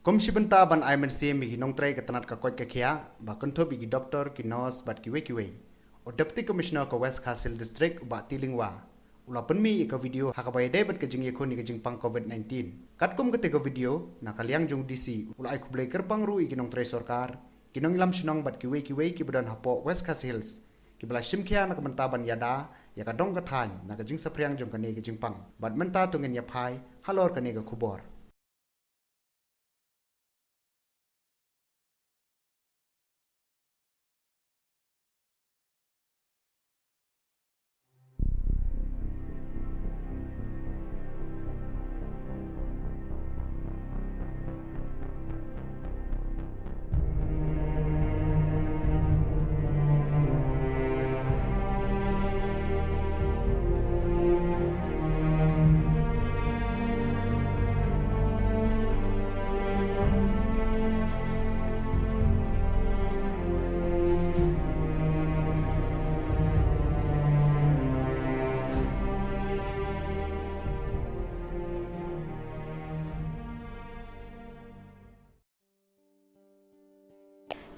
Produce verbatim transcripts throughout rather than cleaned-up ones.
Kum shi bynta ban ai mynsiem ïa ki nongtrei ka tnat ka koit ka khiah, ba kynthup ïa ki doktor, ki nurse bad kiwei kiwei, u Deputy Commissioner ka West Khasi Hills District, u Bah T. Lyngwa, u la pynmih ïa ka video ha kaba ïadei bad ka jingïakhun ïa ka jingpang covid nineteen. Katkum kata ka video, na ka liang jong u D C, u la ai khublei kyrpang ruh ïa ki nongtrei sorkar, ki nongïalam shnong bad kiwei kiwei kiba don hapoh West Khasi Hills, kiba la shim khia na ka bynta ban ïada ïa ka dong ka thaiñ na ka jingsaphriang jong kane ka jingpang. Bad mynta to ngin ïa phai halor kane ka khubor.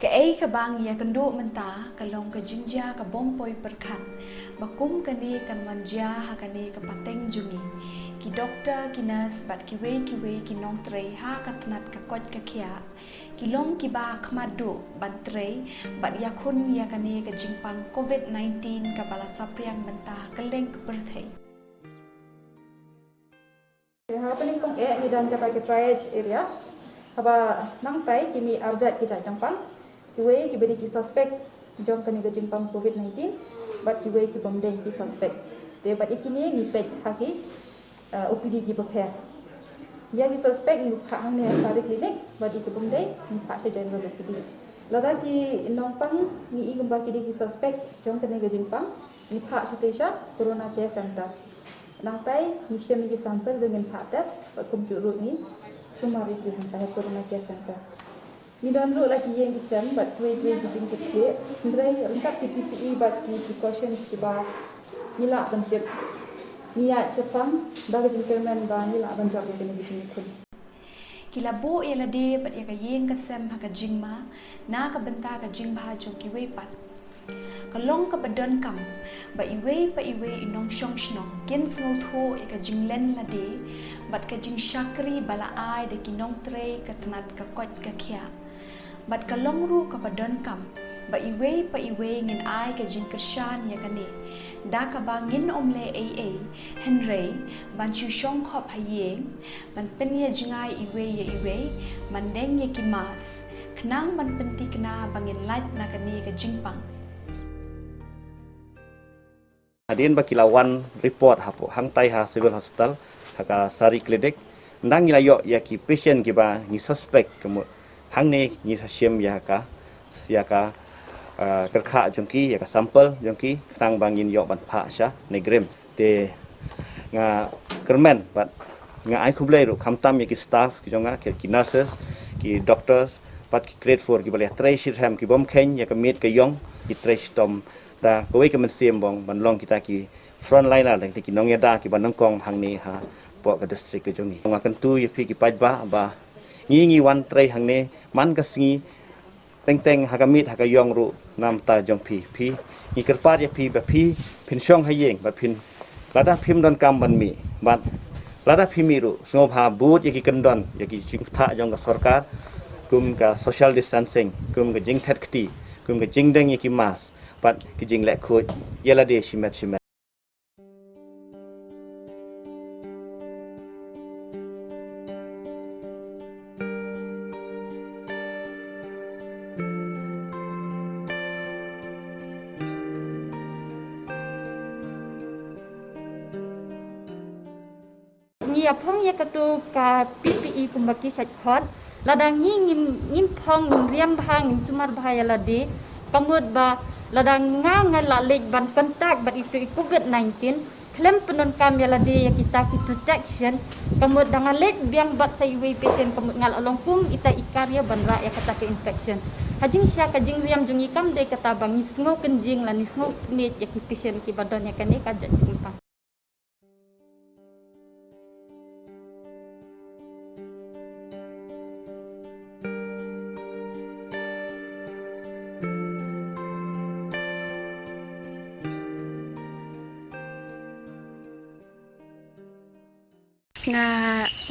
Kaei kaba ngi ïakynduh mynta ka long ka jingjia ka bym poi pyrkhat, ba kum kane kan wan jia ha kane ka pateng jong ngi, ki doktor, ki nurse bad kiwei kiwei ki nongtrei ha ka tnat ka koit ka khiah, ki long kiba khmat duh ban trei bad ïakhun ïa kane ka jingpang covid nineteen kaba la saphriang mynta ha kylleng ka pyrthei. Ha pdeng kong eh ngi don kata ka triage area, haba nangtai ki mih arjat ki jait jingpang, kiwei kiba dei ki suspect jong kane ka jingpang covid nineteen, bad kiwei ki bym dei ki suspect. Te bad ïa kine ngi peit ha ki, eh, O P D kiba pher. Ïa ki suspect ngi phah hangne ha Sari Clinic, bad ïa ki bym dei ngi phah sha General O P D. Lada ki nongpang ngi i kumba ki dei ki suspect jong kane ka jingpang, ngi phah shatei sha Corona Care Center. Nangtai ngi shim ïa ki sample ba ngin phah test, bad kumjuh ruh ngi sumar ïa ki hangtai ha Corona Care Center. Ngi don ruh la ki ïing ki sem bad kiwei kiwei ki jingkitkhlieh, hynrei ryngkat ki P P E bad ki precautions kiba ngi lah ban shim, ngi ïaid shaphang da ka jingkyrmen ba ngi lah ban jop ïa kane ka jingïakhun. Ki la buh ïa lade bad ïa ka ïing ka sem ha ka jingma, na ka bynta ka jingbha jong kiwei pat. Ka long kaba donkam ba iwei pa iwei i nongshong shnong kin sngewthuh ïa ka jinglen lade bad ka jingshakri ba la ai da ki nongtrei ka tnat ka koit ka khiah. Bad ka long ruh kaba donkam ba iwei pa iwei ngin ai ka jingkyrshan ïa kane, da kaba ngin ym leh ei ei, hynrei ban shu shong khop ha ïing, ban pynïajngai iwei ïa iwei, ban deng ïa ki mask, khnang ban pynthikna ba ngin lait na kane ka jingpang. Hadien ba ki la wan report hapoh hangtai ha Civil Hospital, ha ka Sari Clinic, nang ngi la ïoh ïa ki patient kiba ngi suspect, ka mut hangne ngi sa shim ïa ka, ïa ka, ah, kyrkhah jong ki, ïa ka sample jong ki, khnang ba ngin ïoh ban phah sha NEIGRIHMS. Te nga kyrmen bad nga ai khublei ruh khamtam ïa ki staff ki jong nga, ki, ki nurses, ki doctors, bad ki grade four kiba la trei shitrhem, ki bym kheiñ ïa ka miet ka ïong, ki trei shitom da kawei ka mynsiem ban long kita ki frontliner, lane ki nongïada kiba nyngkong hangne hapoh ka district ka jong ngi. Nga kyntu ïa phi ki paidbah ba ngi, ngi wan trei hangne man ka sngi, teng teng ha ka miet ha ka ïong ruh na ka bynta jong phi. Phi, ngi kyrpad ïa phi ba phi, phin shong ha ïing, ba phin, lada phim donkam ban mih, bad lada phi mih ruh, sngewbha bud ïa ki kyndon, ïa ki jingthoh jong ka sorkar, kum ka social distancing, kum ka jingthet kti, kum ka jingdeng ïa ki mask, bad ki jingleh khuid ïa lade shimet shimet. Ngi ïa phong ïa katu ka P P E kumba ki shait khot. Lada ngi ngim, ngim phong, ngim riam bha, ngim sumar bha ïa lade, ka mut ba lada nga nga lah leit ban contact bad itu i covid nineteen, khlem pyndonkam ïa lade ïa kita ki protection, ka mut da nga leit biang bad sa iwei patient, ka mut nga lah long kum ita i carrier ban rah ïa kata ka infection. Ha jingshisha ka jingriam jong ngi kam dei kata ba ngi sngew kynjing lane sngew smiej ïa ki patient kiba don ïa kane ka jait jingpang. Nga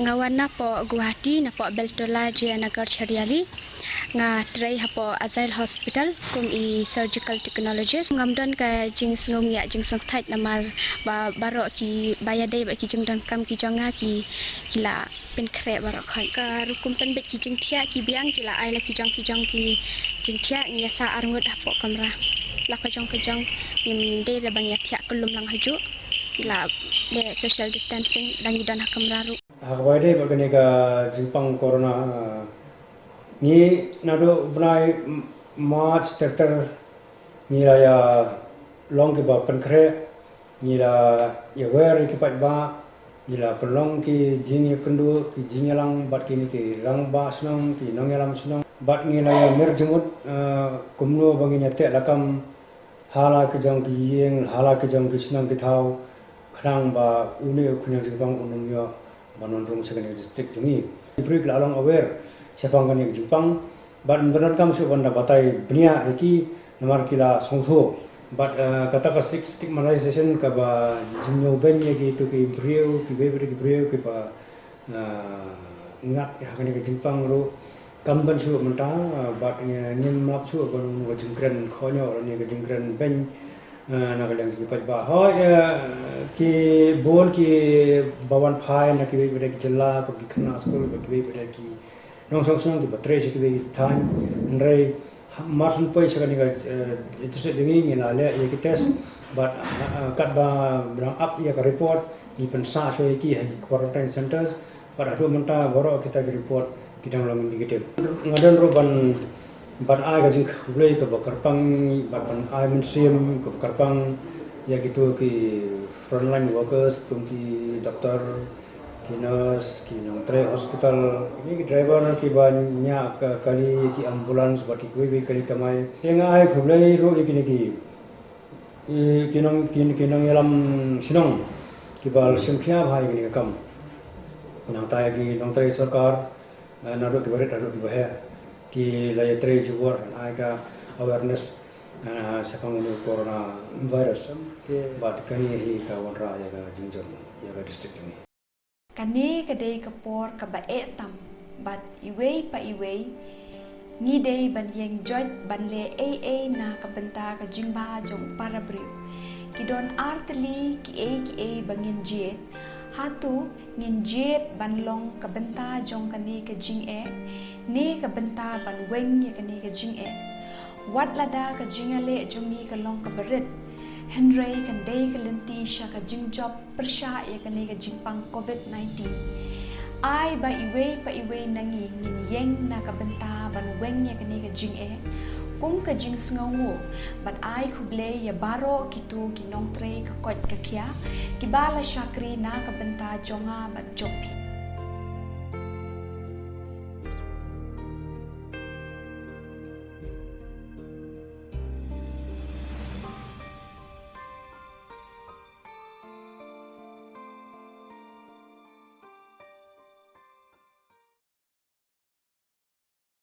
nga wan napoh Guwahati, napoh Beltola Jayanagar Chariali. Nga trei hapoh Azail Hospital kum i surgical technologist. Ngam don ka jingsngew ngiah jingsngewthait namar ba baroh ki ba ïadei bad ki jingdonkam ki jong nga ki ki la pynkhreh baroh khoit. Ka rukom pynbeit ki jingthiah ki biang ki la ai la ki jong ki jong ki jingthiah. Ngi ïa sah arngut hapoh kamra. La ka jong ka jong ngim dei la ba ngi ïa thiah kyllum lang hajuh. Ngi la leh social distancing da ngi don ha kamra ruh. Ha kaba ïadei bad kane ka jingpang corona, ah, ngi naduh u bnai M-, March ter ter ngi la ïa long kiba pynkhreh, ngi la ïa wer ïa ki paidbah, ngi la pynlong ki jingïakynduh, ki jingïalang bad kine ki rangbah shnong, ki nongïalam shnong. Bad ngi la ïa mir jingmut, eh, kumno ba ngin ïa teh lakam ha la ki jong ki ïing, ha la ki jong ki shnong ki thaw, khnang ba une u khñiang jingpang un ym ïoh ban wan rung sha kane ka district jong ngi. Ki briew ki la long aware shaphang kane ka jingpang, bad ym donkam shuh ban da batai bniah ïa ki namar ki la sngewthuh. Bad, eh, kata ka stig-, stigmatization kaba jingñiew beiñ ïa kitu ki briew, kiwei pat ki briew kiba, eh, ngat ha kane ka jingpang ruh kam ban shuh mynta, eh, bad, eh, ngim lap shuh ban ong ka jingkren khohñioh lane ka jingkren beiñ, eh, na ka liang jong ki paidbah. Hooid, eh, ki bun kiba wan phai na kiwei pat ki jylla, kum ki khynnah skul bad kiwei pat ki nongshong shnong kiba trei sha kiwei ki thaiñ. Hynrei ha, mar shen poi sha kane ka, eh, district jong ngi, ngi la leh ïa ki test bad, eh, katba dang ap ïa ka report ngi pynsah shuwa ïa ki ha ki quarantine centres. Bad haduh mynta baroh kita ki report ki dang long negative. Nga don ruh ban, ban ai ka jingkhublei kaba kyrpang bad ban ai mynsiem kaba kyrpang ïa kitu ki frontline workers kum ki doktor, ki nurse, ki nongtrei hospital, ki, ki driver kiba ñiah ka kali ki ambulance bad kiwei pat ki kali kamai. Te nga ai khublei ruh ïa kine ki, i, ki nong, ki, ki nongïalam shnong kiba la shim khia bha ïa kane ka kam. Nangta ïa ki nongtrei sorkar, eh, naduh kiba rit haduh kiba heh, ki la ïatrei jubor ban ai ka awareness, eh, shaphang une u corona virus. Bad kane hi ka wanrah ïa ka jingjop ïa ka district jong ngi. Kane ka dei ka por kaba eh tam bad iwei pa iwei ngi dei ban ïeng joit ban leh ei ei na ka bynta ka jingbha jong u para briew. Ki don artylli kiei kiei ba ngin jied. Hato ngin jied ban long ka bynta jong kane ka jingeh ne ka bynta ban weng ïa kane ka jingeh? Wat lada ka jingïaleh jong ngi ka long kaba rit, hynrei kan dei ka lynti sha ka jingjop pyrshah ïa kane ka jingpang covid nineteen. Ai ba iwei pa iwei na ngi ngin ïeng na ka bynta ban weng ïa kane ka jingeh kum ka jingsngewnguh, bad ai khublei ïa baroh kitu ki nongtrei ka koit ka khiah kiba la shakri na ka bynta jong nga bad jong phi.